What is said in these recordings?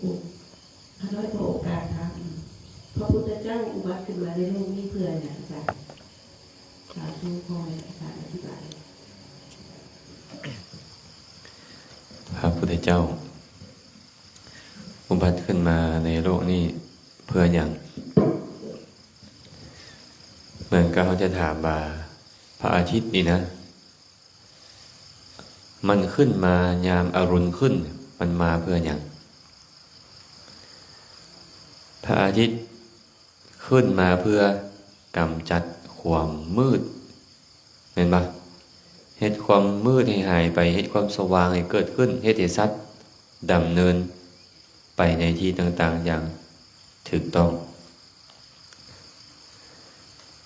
ຂ້ານ້ອຍຂໍໂອກາດຖາມ, ພະພຸດທະເຈົ້າອຸບັດຂຶ້ນມາໃນໂລກນີ້ເພື່ອຫຍັງ? ອາຈານ ສາທຸ ຂໍໃຫ້ອາຈານອະທິບາຍ. ພະພຸດທະເຈົ້າອຸບັດຂຶ້ນມາໃນໂລກນີ້ເພື່ອຫຍັງ? ເໝືອນກັບເຮົາຈະຖາມວ່າ ພະອາທິດນີ້ນະ ມັນຂຶ້ນມາຍາມອະລຸນຂຶ້ນ ມັນມາເພື່ອຫຍັງ? ພະອາທິດຂຶ້ນມາເພື່ອກຳຈັດຄວາມມືດ ແມ່ນບໍ່? ເຮັດຄວາມມືດໃຫ້ຫາຍໄປ, ເຮັດຄວາມສະຫວ່າງໃຫ້ເກີດຂຶ້ນ, ເຮັດໃຫ້ສັດດຳເນີນໄປໃນທີ່ຕ່າງໆຢ່າງຖືກຕ້ອງ.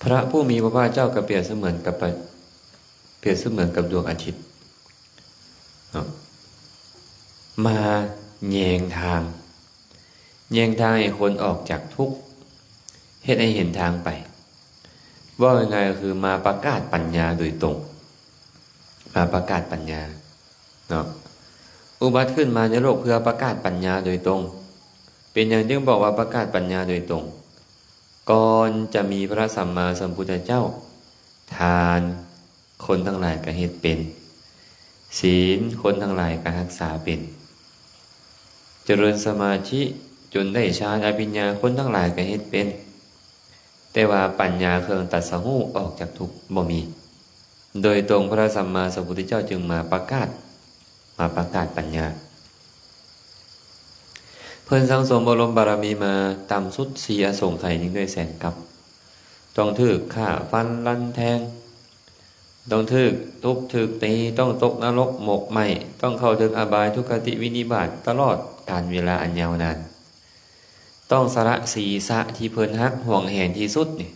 ພະຜູ້ມີພະພາກເຈົ້າກໍປຽບສະເໝືອນກັບປະ ປຽບສະເໝືອນກັບດວງອາທິດເນາະ ມາແຍງທາງ, ແຍງທາງໃຫ້ຄົນອອກຈາກທຸກ, ເຮັດໃຫ້ເຫັນທາງໄປ. ເວົ້າງ່າຍໆກໍຄືມາປະກາດປັນຍາໂດຍຕົງ, ມາປະກາດປັນຍາເນາະ. ອຸບັດຂຶ້ນມາໃນໂລກເພື່ອປະກາດປັນຍາໂດຍຕົງ. ເປັນຫຍັງຈຶ່ງບອກວ່າປະກາດປັນຍາໂດຍຕົງ? ກ່ອນຈະມີພະສຳມາສຳພຸດທະເຈົ້າ, ທານຄົນທັງຫຼາຍກໍເຮັດເປັນ, ສີນຄົນທັງຫຼາຍກໍຮັກສາເປັນ, ຈະເລີນສະມາທິຈົນໄດ້ຊານອະພິນຍາຄົນທັງຫຼາຍກໍເຮັດເປັນ, ແຕ່ວ່າປັນຍາເຄື່ອງຕັດສະຮູ້ອອກຈາກທຸກບໍ່ມີ. ໂດຍຕົງພະສຳມາສຳພຸດທະເຈົ້າຈຶ່ງມາປະກາດ ມາປະກາດປັນຍາ. ເພິ່ນສັ່ງສົມອົບຮົມບາລະມີມາຕ່ຳສຸດສີ່ອະສົງໄຂຍິ່ງດ້ວຍແສນກັບເນາະ, ຕ້ອງຖືກຂ້າຟັນລັນແທງ, ຕ້ອງຖືກທຸບຖືກຕີ, ຕ້ອງຕົກນະລົກໝົກໄໝ້, ຕ້ອງເຂົ້າເຖິງອະບາຍທຸກຄະຕິວິນິບາດຕະຫຼອດການເວລາອັນຍາວນານ, ຕ້ອງສະຫຼະສີສະທີ່ເພິ່ນຮັກຫວງແຫນທີ່ສຸດນີ້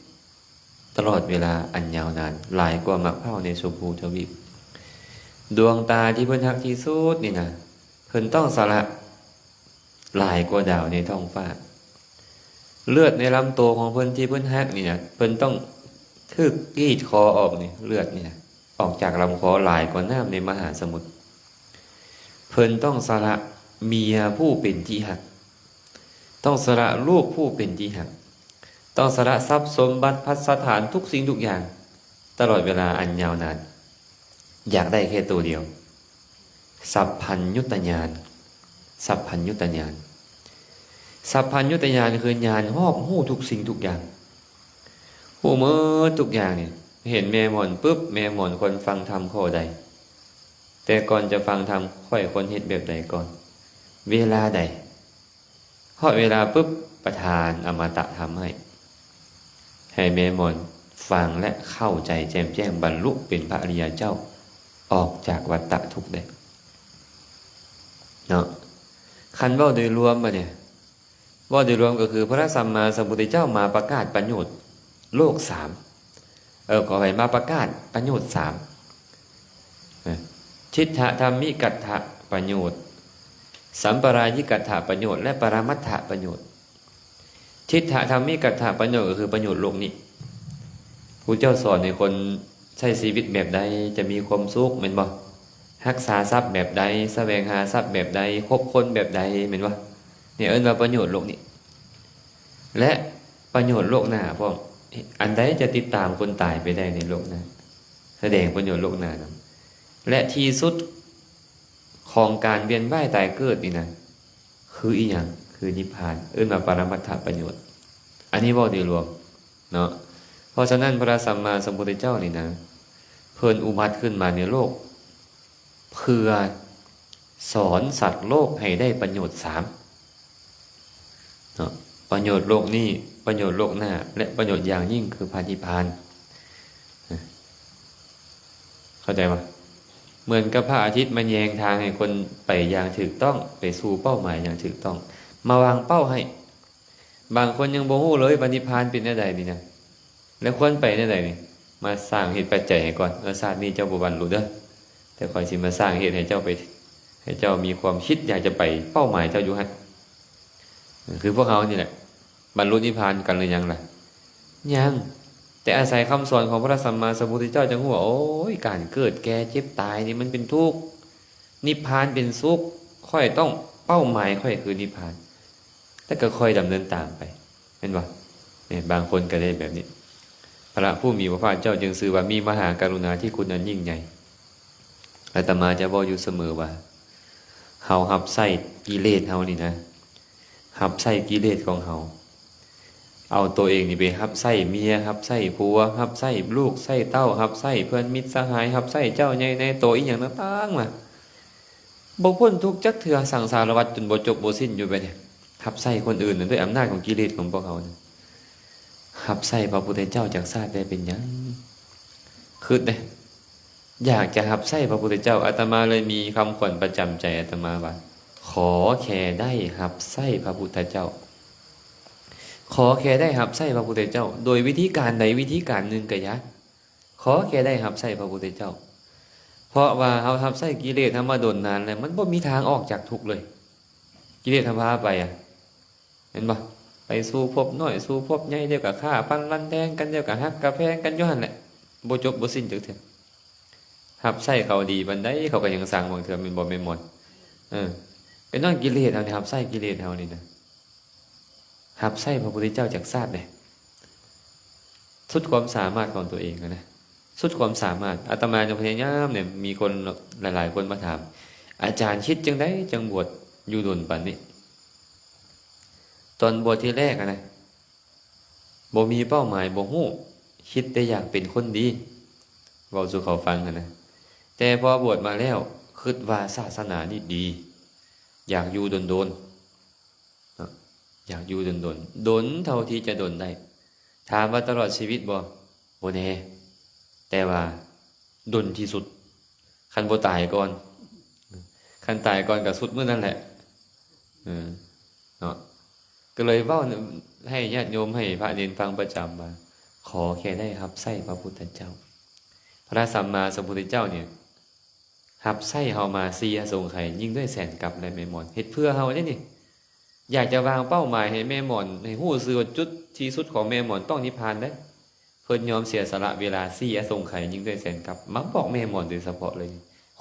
ຕະຫຼອດເວລາອັນຍາວນານ ຫຼາຍກວ່າໝາກພ້າວໃນຊົມພູທະວີບ. ດວງຕາທີ່ເພິ່ນຮັກທີ່ສຸດນີ້ນະ ເພິ່ນຕ້ອງສະຫຼະຫຼາຍກວ່າດາວໃນທ້ອງຟ້າ. ເລືອດໃນລຳໂຕຂອງເພິ່ນທີ່ເພິ່ນຮັກນີ້ນະ ເພິ່ນຕ້ອງຖືກກຣີດຄໍອອກນີ້, ເລືອດນີ້ນະ ອອກຈາກລຳຄໍຫຼາຍກວ່ານ້ຳໃນມະຫາສະໝຸດ. ເພິ່ນຕ້ອງສະຫຼະເມຍຜູ້ເປັນທີ່ຮັກ, ຕ້ອງສະຫຼະລູກຜູ້ເປັນທີ່ຮັກ, ຕ້ອງສະຫຼະຊັບສົມບັດພັດສະຖານທຸກສິ່ງທຸກຢ່າງ ຕະຫຼອດເວລາອັນຍາວນານ, ຢາກໄດ້ແຄ່ໂຕດຽວ, ສັບພັນຍຸດຕະຍານ, ສັບພັນຍຸດຕະຍານ. ສັບພັນຍຸດຕະຍານຄືຍານຮອບຮູ້ທຸກສິ່ງທຸກຢ່າງ, ຮູ້ໝົດທຸກຢ່າງນີ້. ເຫັນແມ່ໝອນປຶບ, ແມ່ໝອນຄວນຟັງທຳຂໍ້ໃດ? ແຕ່ກ່ອນຈະຟັງທຳ, ຂ້ອຍຄວນເຮັດແບບໃດກ່ອນ? ເວລາໃດ? ຮອດເວລາປຶບ, ປະທານອະມະຕະທຳໃຫ້, ໃຫ້ແມ່ໝອນຟັງ ແລະ ເຂົ້າໃຈແຈ່ມແຈ້ງ, ບັນລຸເປັນພະອະລິຍະເຈົ້າ, ອອກຈາກວັດຕະທຸກໄດ້ເນາະ. ຄັນເວົ້າໂດຍລວມບາດນີ້, ເວົ້າໂດຍລວມກໍຄື ພະສຳມາສຳພຸດທະເຈົ້າມາປະກາດປະໂຫຍດໂລກສາມ, ເອີ ຂໍອະໄພ, ມາປະກາດປະໂຫຍດສາມ, ເອີ ທິດຖະທຳມິກັດຖະປະໂຫຍດ, ສຳປະລາຍິກັດຖະປະໂຫຍດ ແລະ ປະລະມັດຖະປະໂຫຍດ. ທິດຖະທຳມິກັດຖະປະໂຫຍດກໍຄືປະໂຫຍດໂລກນີ້. ຜູ້ເຈົ້າສອນໃຫ້ຄົນໃຊ້ຊີວິດແບບໃດຈະມີຄວາມສຸກ, ແມ່ນບໍ່? ຮັກສາຊັບແບບໃດ, ສະແຫວງຫາຊັບແບບໃດ, ຄົບຄົນແບບໃດ, ແມ່ນບໍ່? ນີ້ເອີ້ນວ່າປະໂຫຍດໂລກນີ້ ແລະ ປະໂຫຍດໂລກໜ້າພ້ອມ. ອັນໃດຈະຕິດຕາມຄົນຕາຍໄປໄດ້ໃນໂລກໜ້າ? ສະແດງປະໂຫຍດໂລກໜ້ານຳ. ແລະ ທີ່ສຸດຂອງການວຽນວ່າຍຕາຍເກີດນີ້ນະ ຄືອີຫຍັງ? ຄືນິບພານ, ເອີ້ນວ່າປະລະມັດຖະປະໂຫຍດ. ອັນນີ້ເວົ້າໂດຍລວມເນາະ. ເພາະສະນັ້ນ ພະສຳມາສຳພຸດທະເຈົ້ານີ້ນະ ເພິ່ນອຸບັດຂຶ້ນມາໃນໂລກ ເພື່ອສອນສັດໂລກໃຫ້ໄດ້ປະໂຫຍດສາມເນາະ, ປະໂຫຍດໂລກນີ້, ປະໂຫຍດໂລກໜ້າ ແລະ ປະໂຫຍດຢ່າງຍິ່ງຄືພະນິບພານ. ເຂົ້າໃຈບໍ່? ເໝືອນກັບພະອາທິດມາແຍງທາງໃຫ້ຄົນໄປຢ່າງຖືກຕ້ອງ, ໄປສູ່ເປົ້າໝາຍຢ່າງຖືກຕ້ອງ, ມາວາງເປົ້າໃຫ້. ບາງຄົນຍັງບໍ່ຮູ້ເລີຍວ່ານິບພານເປັນແນວໃດນີ້ນະ ແລະ ຄວນໄປແນວໃດນີ້. ມາສ້າງເຫດປັດໄຈໃຫ້ກ່ອນ. ເອີ ຊາດນີ້ເຈົ້າບໍ່ບັນລຸເດີ, ແຕ່ຂ້ອຍຊິມາສ້າງເຫດໃຫ້ເຈົ້າໄປ, ໃຫ້ເຈົ້າມີຄວາມຄິດຢາກຈະໄປ, ເປົ້າໝາຍເຈົ້າຢູ່ຫັ້ນ. ຄືພວກເຮົານີ້ແຫຼະ, ບັນລຸນິບພານກັນຫຼືຍັງລະ? ຍັງ. ແຕ່ອາໄສຄຳສອນຂອງພະສຳມາສຳພຸດທະເຈົ້າ ຈັ່ງຮູ້ວ່າ ໂອ້ຍ ການເກີດແກ່ເຈັບຕາຍນີ້ມັນເປັນທຸກ, ນິບພານເປັນສຸກ, ຂ້ອຍຕ້ອງ, ເປົ້າໝາຍຂ້ອຍຄືນິບພານ. ແລ້ວກໍຄ່ອຍດຳເນີນຕາມໄປ ແມ່ນບໍ່? ແມ່ນ ບາງຄົນກໍໄດ້ແບບນີ້. ພະຜູ້ມີພະພາກເຈົ້າຈຶ່ງຊື່ວ່າມີມະຫາກະລຸນາທິຄຸນອັນຍິ່ງໃຫຍ່. ອາດຕະມາຈະເວົ້າຢູ່ສະເໝີວ່າ ເຮົາຮັບໃຊ້ກິເລດເຮົານີ້ນະ ຮັບໃຊ້ກິເລດຂອງເຮົາ ເອົາໂຕເອງນີ້ໄປຮັບໃຊ້ເມຍ ຮັບໃຊ້ຜົວ ຮັບໃຊ້ລູກໃຊ້ເຕົ້າ ຮັບໃຊ້ເພື່ອນມິດສະຫາຍ ຮັບໃຊ້ເຈົ້າໃຫຍ່ນາຍໂຕ ອີ່ຫຍັງຕ່າງໆມາ ບໍ່ພົ້ນທຸກຈັກເທື່ອ ສັງສາລະວັດຈົນບໍ່ຈົບບໍ່ສິ້ນຢູ່ແບບນີ້ ຮັບໃຊ້ຄົນອື່ນນະ ດ້ວຍອຳນາດຂອງກິເລດຂອງພວກເຮົານະ. ຮັບໃຊ້ພະພຸດທະເຈົ້າຈັກຊາດໄດ້ເປັນຫຍັງ? ຄຶດເດ້ ຢາກຈະຮັບໃຊ້ພະພຸດທະເຈົ້າ. ອາດຕະມາເລີຍມີຄຳຂວັນປະຈຳໃຈອາດຕະມາວ່າ ຂໍແຄ່ໄດ້ຮັບໃຊ້ພະພຸດທະເຈົ້າ ຂໍແຄ່ໄດ້ຮັບໃຊ້ພະພຸດທະເຈົ້າ ໂດຍວິທີການໃດວິທີການໜຶ່ງກໍຢ່າ ຂໍແຄ່ໄດ້ຮັບໃຊ້ພະພຸດທະເຈົ້າ. ເພາະວ່າເຮົາຮັບໃຊ້ກິເລດເຮົາມາດົນນານແລ້ວ ມັນບໍ່ມີທາງອອກຈາກທຸກເລີຍ. ກິເລດເຮົາພາໄປອະ ແມ່ນບໍ່? ໄປສູ່ພົບນ້ອຍສູ່ພົບໃຫຍ່ ດຽວກໍຂ້າຟັນລັນແທງກັນ ດຽວກໍຮັກກໍແພງກັນຢູ່ຫັ້ນແຫຼະ ບໍ່ຈົບບໍ່ສິ້ນຈັກເທື່ອ. ຮັບໃຊ້ເຂົາດີປານໃດ ເຂົາກໍຍັງຊັງບາງເທື່ອ ແມ່ນບໍ່ແມ່ໝອນ? ເອີ ກໍຍ້ອນກິເລດເຮົານີ້ ຮັບໃຊ້ກິເລດເຮົານີ້ນະ ຮັບໃຊ້ພະພຸດທະເຈົ້າຈັກຊາດເດ້ ສຸດຄວາມສາມາດຂອງຕົວເອງຫັ້ນນະ ສຸດຄວາມສາມາດ. ອາດຕະມາຍັງພະຍາຍາມນີ້ ມີຄົນຫຼາຍໆຄົນມາຖາມ ອາຈານຄິດຈັ່ງໃດຈັ່ງບວດຢູ່ດົນປານນີ້? ຕອນບວດທີແລກຫັ້ນນະ ບໍ່ມີເປົ້າໝາຍ ບໍ່ຮູ້ ຄິດແຕ່ຢາກເປັນຄົນດີ ເວົ້າສູ່ເຂົາຟັງຫັ້ນນະ. ແຕ່ພໍບວດມາແລ້ວ ຄິດວ່າສາສະໜານີ້ດີ ຢາກຢູ່ດົນໆ ເນາະ ຢາກຢູ່ດົນໆ ດົນເທົ່າທີ່ຈະດົນໄດ້. ຖາມວ່າຕະຫຼອດຊີວິດບໍ່? ບໍ່ແນ່ ແຕ່ວ່າດົນທີ່ສຸດ ຄັນບໍ່ຕາຍກ່ອນ ຄັນຕາຍກ່ອນກໍສຸດມື້ນັ້ນແຫຼະ ເອີ ເນາະ. ກໍເລີຍເວົ້າໃຫ້ຍາດໂຍມ ໃຫ້ພະເນນຟັງປະຈຳວ່າ ຂໍແຄ່ໄດ້ຮັບໃຊ້ພະພຸດທະເຈົ້າ. ພະສຳມາສຳພຸດທະເຈົ້ານີ້ ຮັບໃຊ້ເຮົາມາສີ່ອະສົງໄຂ ຍິ່ງດ້ວຍແສນກັບ ແລະ ແມ່ໝອນ ເຮັດເພື່ອເຮົາເດ້ນີ້. ຢາກຈະວາງເປົ້າໝາຍໃຫ້ແມ່ໝອນ ໃຫ້ຮູ້ຊື່ວ່າຈຸດທີ່ສຸດຂອງແມ່ໝອນຕ້ອງນິບພານເດ້. ເພິ່ນຍອມເສຍສະຫຼະເວລາສີ່ອະສົງໄຂ ຍິ່ງດ້ວຍແສນກັບ ມາບອກແມ່ໝອນໂດຍສະເພາະເລີຍ.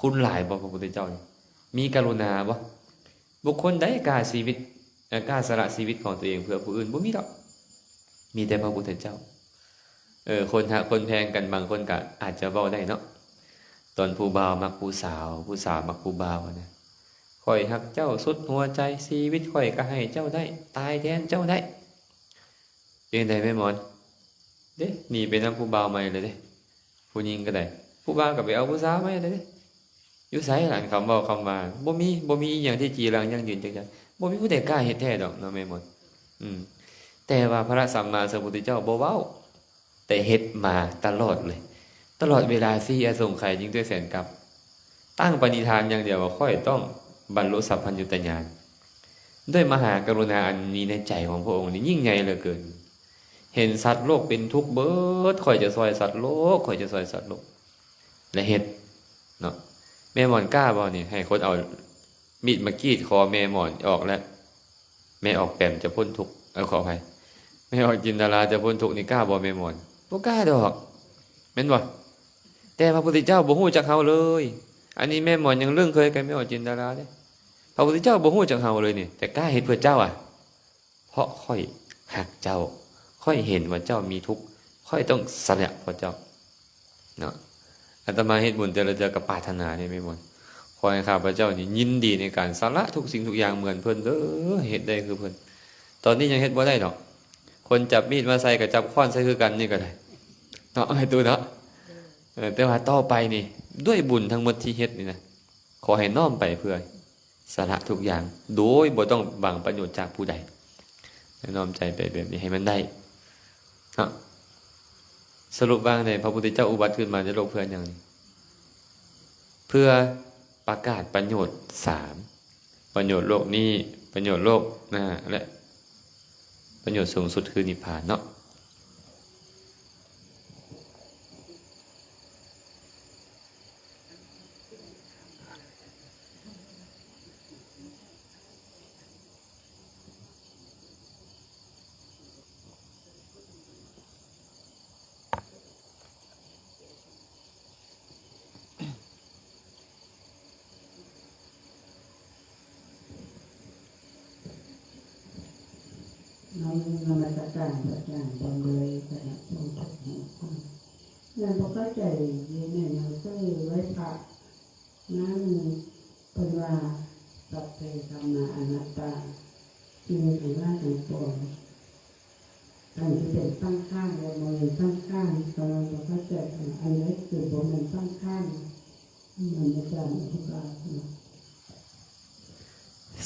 ຄຸນຫຼາຍບໍ່ ພະພຸດທະເຈົ້າ? ມີກະລຸນາບໍ່? ບຸກຄົນໃດກ້າຊີວິດ ເອີ ກ້າສະຫຼະຊີວິດຂອງຕົວເອງເພື່ອຜູ້ອື່ນ? ບໍ່ມີດອກ ມີແຕ່ພະພຸດທະເຈົ້າ. ເອີ ຄົນຮັກຄົນແພງກັນ ບາງຄົນກະອາດຈະເວົ້າໄດ້ເນາະ ຕອນຜູ້ບ່າວມັກຜູ້ສາວ ຜູ້ສາວມັກຜູ້ບ່າວຫັ້ນນະ ຂ້ອຍຮັກເຈົ້າສຸດຫົວໃຈ ຊີວິດຂ້ອຍກະໃຫ້ເຈົ້າໄດ້ ຕາຍແທນເຈົ້າໄດ້. ເປັນໃດແມ່ໝອນ? ເດ້ ໜີໄປນຳຜູ້ບ່າວໃໝ່ເລີຍເດ້ ຜູ້ຍິງກໍໄດ້ ຜູ້ບ່າວກໍໄປເອົາຜູ້ສາວໃໝ່ເລີຍເດ້. ຢູ່ໃສລະ ອັນຄຳເວົ້າຄຳວ່າ? ບໍ່ມີ ບໍ່ມີອີ່ຫຍັງທີ່ຈີລັງຢັ້ງຢືນຈັກຢ່າງ. ບໍ່ມີຜູ້ໃດກ້າເຮັດແທ້ດອກເນາະແມ່ໝອນ. ອືມ ແຕ່ວ່າພະສຳມາສຳພຸດທະເຈົ້າບໍ່ເວົ້າ ແຕ່ເຮັດມາຕະຫຼອດເລີຍ ຕະຫຼອດເວລາສີ່ອະສົງໄຂ ຍິ່ງດ້ວຍແສນກັບ ຕັ້ງປະນິທານຢ່າງດຽວວ່າ ຂ້ອຍຕ້ອງບັນລຸສັບພັນຍຸດຕະຍານ. ດ້ວຍມະຫາກະລຸນາອັນມີໃນໃຈຂອງພະອົງນີ້ຍິ່ງໃຫຍ່ເຫຼືອເກີນ. ເຫັນສັດໂລກເປັນທຸກເບີດ ຂ້ອຍຈະຊ່ອຍສັດໂລກ ຂ້ອຍຈະຊ່ອຍສັດໂລກ ແລະ ເຮັດເນາະ. ແມ່ໝອນກ້າບໍ່ນີ້ ໃຫ້ຄົນເອົາມີດມາກຣີດຄໍແມ່ໝອນອອກ ແລະ ແມ່ອອກແປມຈະພົ້ນທຸກ ເອີ ຂໍອະໄພ ແມ່ອອກຈິນດາລາຈະພົ້ນທຸກນີ້ ກ້າບໍ່ແມ່ໝອນ? ບໍ່ກ້າດອກ ແມ່ນບໍ່? ແຕ່ພະພຸດທະເຈົ້າບໍ່ຮູ້ຈັກເຮົາເລີຍ. ອັນນີ້ແມ່ໝອນຍັງລຶ້ງເຄີຍກັບແມ່ອອກຈິນດາລາເດ້. ພະພຸດທະເຈົ້າບໍ່ຮູ້ຈັກເຮົາເລີຍນີ້ ແຕ່ກ້າເຮັດເພື່ອເຈົ້າອະ ເພາະຂ້ອຍຮັກເຈົ້າ ຂ້ອຍເຫັນວ່າເຈົ້າມີທຸກ ຂ້ອຍຕ້ອງສະຫຼະເພື່ອເຈົ້າເນາະ. ອາດຕະມາເຮັດບຸນແຕ່ລະເທື່ອກໍປາດຖະໜານີ້ແມ່ນບໍ່ ຂໍໃຫ້ຂ້າພະເຈົ້ານີ້ຍິນດີໃນການສະຫຼະທຸກສິ່ງທຸກຢ່າງເໝືອນເພິ່ນເດີ ເຮັດໄດ້ຄືເພິ່ນ. ຕອນນີ້ຍັງເຮັດບໍ່ໄດ້ດອກ ຄົນຈັບມີດມາໃສ່ກໍຈັບຄ້ອນໃສ່ຄືກັນນີ້ກໍໄດ້ເນາະ ແມ່ຕູ້ເນາະ. ເອີ ແຕ່ວ່າຕໍ່ໄປນີ້ ດ້ວຍບຸນທັງໝົດທີ່ເຮັດນີ້ນະ ຂໍໃຫ້ນ້ອມໄປເພື່ອ ສະຫຼະທຸກຢ່າງໂດຍບໍ່ຕ້ອງຫວັງປະໂຫຍດຈາກຜູ້ໃດ ແລະ ນ້ອມໃຈໄປແບບນີ້ໃຫ້ມັນໄດ້ເນາະ. ສະຫຼຸບວ່າໃດ ພະພຸດທະເຈົ້າອຸບັດຂຶ້ນມາໃນໂລກເພື່ອຫຍັງ? ເພື່ອປະກາດປະໂຫຍດສາມ ປະໂຫຍດໂລກນີ້ ປະໂຫຍດໂລກໜ້າ ແລະ ປະໂຫຍດສູງສຸດຄືນິບພານເນາະ. ນະມັດສະການພະອາຈານພ້ອມດ້ວຍຄະນະຜູ້ເຮັດງານ. ແມ່ນບໍ່ເຂົ້າໃຈຢູ່ໃນໜັງສືໄຫວ້ພະນັ້ນ ເພິ່ນວ່າ ສັບເພທຳມາອະນັດຕາ ສິ່ງທັງຫຼາຍທັງປວງ ອັນທີ່ເປັນສັງຂານ ແລະ ບໍ່ມີສັງຂານ ກຳລັງບໍ່ເຂົ້າໃຈ ອັນໃດຄືບໍ່ແມ່ນສັງຂານ ມັນບໍ່ຈຳອະທິບາຍເນາະ.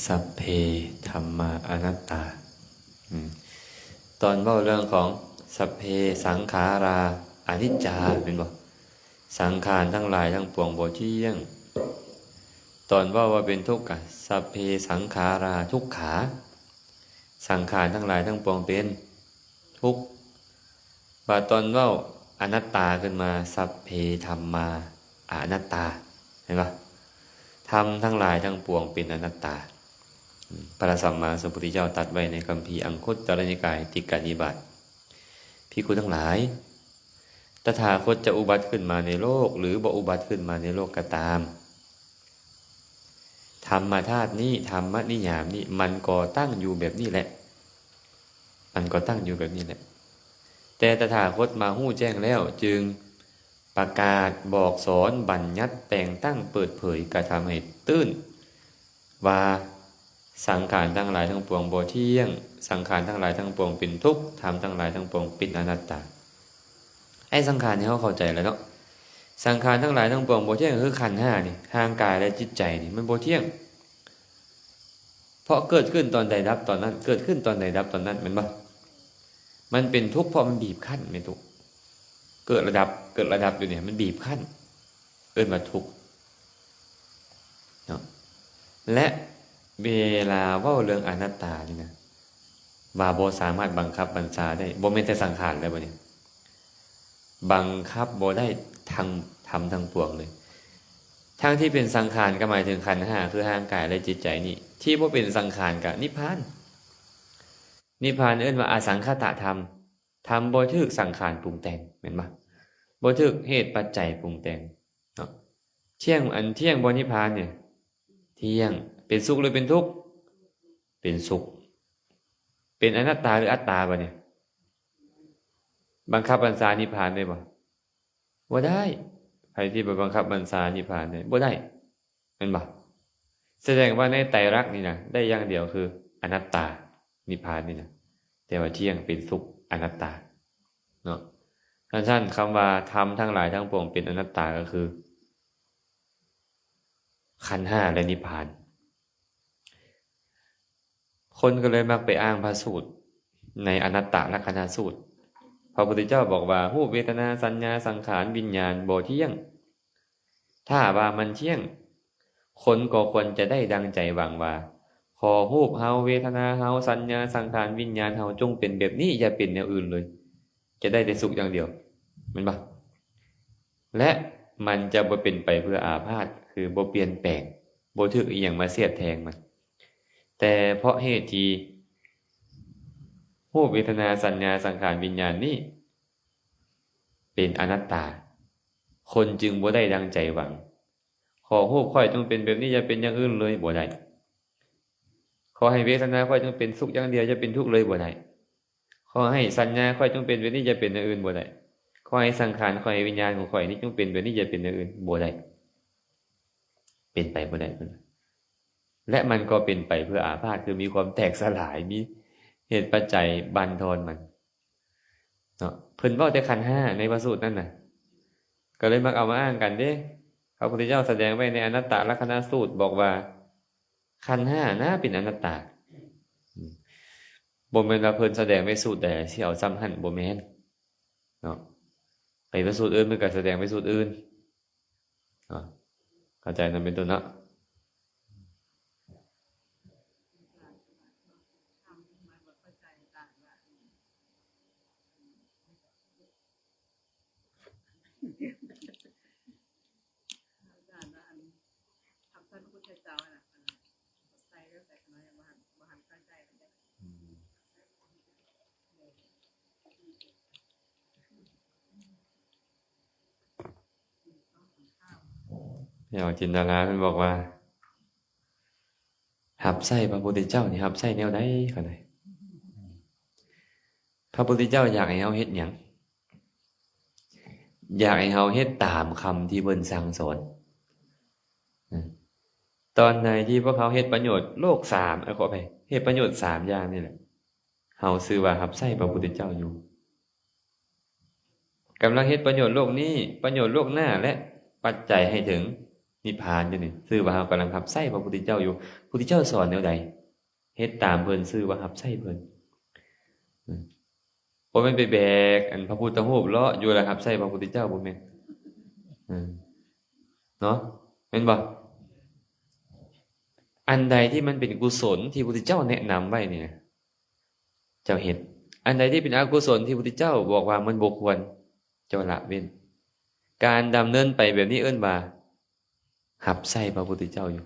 ສັບເພທຳມາອະນັດຕາ ອືມ ຕອນເວົ້າເລື່ອງຂອງ ສັບເພສັງຂາຣາອະນິດຈາ ແມ່ນບໍ່? ສັງຂານທັງຫຼາຍທັງປວງບໍ່ທ່ຽງ. ຕອນເວົ້າວ່າເປັນທຸກກະ ສັບເພສັງຂາຣາທຸກຂາ ສັງຂານທັງຫຼາຍທັງປວງເປັນ ທຸກ. ບາດຕອນເວົ້າອະນັດຕາຂຶ້ນມາ ສັບເພທຳມາອະນັດຕາ ເຫັນບໍ່? ທຳທັງຫຼາຍທັງປວງເປັນອະນັດຕາ. ພະສຳມາສຳພຸດທະເຈົ້າຕັດໄວ້ໃນຄຳພີອັງຄຸດຕະລະນິກາຍ ຕິກກະນິບາດ. ພິກຂຸທັງຫຼາຍ, ຕະຖາຄົດຈະອຸບັດຂຶ້ນມາໃນໂລກ ຫຼື ບໍ່ອຸບັດຂຶ້ນມາໃນໂລກກໍຕາມ, ທຳມະທາດນີ້, ທຳມະນິຍາມນີ້ ມັນກໍຕັ້ງຢູ່ແບບນີ້ແຫຼະ, ມັນກໍຕັ້ງຢູ່ແບບນີ້ແຫຼະ. ແຕ່ຕະຖາຄົດມາຮູ້ແຈ້ງແລ້ວ ຈຶ່ງປະກາດ, ບອກສອນ, ບັນຍັດ, ແຕ່ງຕັ້ງ, ເປີດເຜີຍ, ກະທຳໃຫ້ຕື່ນວ່າ ສັງຂານທັງຫຼາຍທັງປວງບໍ່ທ່ຽງ, ສັງຂານທັງຫຼາຍທັງປວງເປັນທຸກ, ທຳທັງຫຼາຍທັງປວງເປັນອະນັດຕາ. ໄອ້ສັງຂານນີ້ເຮົາເຂົ້າໃຈແລ້ວເນາະ, ສັງຂານທັງຫຼາຍທັງປວງບໍ່ທ່ຽງ ກໍຄືຂັນຫ້ານີ້, ຮ່າງກາຍ ແລະ ຈິດໃຈນີ້ ມັນບໍ່ທ່ຽງ. ເພາະເກີດຂຶ້ນຕອນໃດດັບຕອນນັ້ນ, ເກີດຂຶ້ນຕອນໃດດັບຕອນນັ້ນ, ແມ່ນບໍ່? ມັນເປັນທຸກເພາະມັນບີບຄັ້ນ, ແມ່ນທຸກ. ເກີດແລະດັບ, ເກີດແລະດັບຢູ່ນີ້ ມັນບີບຄັ້ນ, ເອີ້ນວ່າທຸກເນາະ. ແລະ ເວລາເວົ້າເລື່ອງອະນັດຕານີ້ນະ, ວ່າບໍ່ສາມາດບັງຄັບບັນຊາໄດ້, ບໍ່ແມ່ນແຕ່ສັງຂານແລ້ວບັດນີ້, ບັງຄັບບໍ່ໄດ້ທັງທຳທັງປວງເລີຍ. ທັງທີ່ເປັນສັງຂານກໍໝາຍເຖິງຂັນຫ້າ ຄືຮ່າງກາຍ ແລະ ຈິດໃຈນີ້, ທີ່ບໍ່ເປັນສັງຂານກໍນິບພານ. ນິບພານເອີ້ນວ່າອະສັງຂະຕະທຳ, ທຳບໍ່ຖືກສັງຂານປຸງແຕ່ງ, ແມ່ນບໍ່? ບໍ່ຖືກເຫດປັດໄຈປຸງແຕ່ງເນາະ. ທ່ຽງ, ອັນທ່ຽງບໍ່ນິບພານນີ້? ທ່ຽງ. ເປັນສຸກ ຫຼື ເປັນທຸກ? ເປັນສຸກ. ເປັນອະນັດຕາ ຫຼື ອັດຕາບັດນີ້? ບັງຄັບບັນຊານິບພານໄດ້ບໍ່? ບໍ່ໄດ້. ໃຜທີ່ໄປບັງຄັບບັນຊານິບພານໄດ້? ບໍ່ໄດ້. ແມ່ນບໍ່? ສະແດງວ່າໃນໄຕລັກນີ້ນະ ໄດ້ຢ່າງດຽວຄືອະນັດຕາ ນິບພານນີ້ນະ, ແຕ່ວ່າທ່ຽງ ເປັນສຸກ ອະນັດຕາເນາະ. ຄັນຊັ້ນ ຄຳວ່າທຳທັງຫຼາຍທັງປວງເປັນອະນັດຕາ ກໍຄືຂັນຫ້າ ແລະ ນິບພານ. ຄົນກໍເລີຍມັກໄປອ້າງພະສູດໃນອະນັດຕະລັກຂະນະສູດ. ພະພຸດທະເຈົ້າບອກວ່າ ຮູບ ເວທະນາ ສັນຍາ ສັງຂານ ວິນຍານ ບໍ່ທ່ຽງ. ຖ້າວ່າມັນທ່ຽງ, ຄົນກໍຄວນຈະໄດ້ດັ່ງໃຈຫວັງວ່າ ຂໍຮູບເຮົາ, ເວທະນາເຮົາ, ສັນຍາ, ສັງຂານ, ວິນຍານເຮົາ ຈົ່ງເປັນແບບນີ້, ຢ່າເປັນແນວອື່ນເລີຍ. ຈະໄດ້ແຕ່ສຸກຢ່າງດຽວ, ແມ່ນບໍ່? ແລະ ມັນຈະບໍ່ເປັນໄປເພື່ອອາພາດ, ຄືບໍ່ປ່ຽນແປງ, ບໍ່ຖືກອີ່ຫຍັງມາສຽດແທງມັນ. ແຕ່ເພາະເຫດທີ່ຮູບ ເວທະນາ ສັນຍາ ສັງຂານ ວິນຍານນີ້ເປັນອະນັດຕາ, ຄົນຈຶ່ງບໍ່ໄດ້ດັ່ງໃຈຫວັງ. ຂໍຮູບຂ້ອຍຈົ່ງເປັນແບບນີ້, ຢ່າເປັນຢ່າງອື່ນເລີຍ, ບໍ່ໄດ້. ຂໍໃຫ້ເວທະນາຂ້ອຍຈົ່ງເປັນສຸກຢ່າງດຽວ, ຢ່າເປັນທຸກເລີຍ, ບໍ່ໄດ້. ຂໍໃຫ້ສັນຍາຂ້ອຍຈົ່ງເປັນແບບນີ້, ຢ່າເປັນຢ່າງອື່ນ, ບໍ່ໄດ້. ຂໍໃຫ້ສັງຂານຂ້ອຍ, ໃຫ້ວິນຍານຂອງຂ້ອຍນີ້ຈົ່ງເປັນແບບນີ້, ຢ່າເປັນຢ່າງອື່ນ, ບໍ່ໄດ້. ເປັນໄປບໍ່ໄດ້ ເພິ່ນວ່າ. ແລະ ມັນກໍເປັນໄປເພື່ອອາພາດ, ຄືມີຄວາມແຕກສະຫຼາຍ, ມີເຫດປັດໄຈບັ່ນທອນມັນເນາະ. ເພິ່ນເວົ້າແຕ່ຂັນຫ້າໃນພະສູດນັ້ນນະ, ກໍເລີຍມັກເອົາມາອ້າງກັນເດ້. ພະພຸດທະເຈົ້າສະແດງໄວ້ໃນອະນັດຕະລັກຂະນະສູດ ບອກວ່າ ຂັນຫ້ານະເປັນອະນັດຕາ. ອືມ ບໍ່ແມ່ນວ່າເພິ່ນສະແດງໄວ້ສູດໃດ ຊິເອົາຊ່ຳຫັ້ນ, ບໍ່ແມ່ນເນາະ. ໄປພະສູດອື່ນ ເພິ່ນກໍສະແດງໄວ້ສູດອື່ນເນາະ. ເຂົ້າໃຈນຳເປັນຕົ້ນເນາະ. ແລ້ວຈິນດາລາເພິ່ນບອກວ່າ ຮັບໃຊ້ພະພຸດທະເຈົ້ານີ້ ຮັບໃຊ້ແນວໃດ? ເຂົາໄດ້ ພະພຸດທະເຈົ້າຢາກໃຫ້ເຮົາເຮັດຫຍັງ? ຢາກໃຫ້ເຮົາເຮັດຕາມຄຳທີ່ເພິ່ນສັ່ງສອນ. ຕອນໃດທີ່ພວກເຮົາເຮັດປະໂຫຍດໂລກສາມ ເອີ ຂໍອະໄພ ເຮັດປະໂຫຍດສາມຢ່າງນີ້ແຫຼະ ເຮົາຊື່ວ່າຮັບໃຊ້ພະພຸດທະເຈົ້າຢູ່. ກຳລັງເຮັດປະໂຫຍດໂລກນີ້, ປະໂຫຍດໂລກໜ້າ ແລະ ປັດໄຈໃຫ້ເຖິງນິບພານຢູ່ນີ້ ຊື່ວ່າເຮົາກຳລັງຮັບໃຊ້ພະພຸດທະເຈົ້າຢູ່. ພຸດທະເຈົ້າສອນແນວໃດ? ເຮັດຕາມເພິ່ນ ຊື່ວ່າຮັບໃຊ້ເພິ່ນ. ບໍ່ແມ່ນໄປແບກອັນພະພຸດທະຮູບເລາະຢູ່ແລ້ວຮັບໃຊ້ພະພຸດທະເຈົ້າ ບໍ່ແມ່ນ. ເນາະ ແມ່ນບໍ່? ອັນໃດທີ່ມັນເປັນກຸສົນທີ່ພຸດທະເຈົ້າແນະນຳໄວ້ນີ້ນະ ເຈົ້າເຮັດ. ອັນໃດທີ່ເປັນອະກຸສົນທີ່ພຸດທະເຈົ້າບອກວ່າມັນບໍ່ຄວນ, ເຈົ້າລະເວັ້ນ. ການດຳເນີນໄປແບບນີ້ເອີ້ນວ່າຮັບໃຊ້ພະພຸດທະເຈົ້າຢູ່.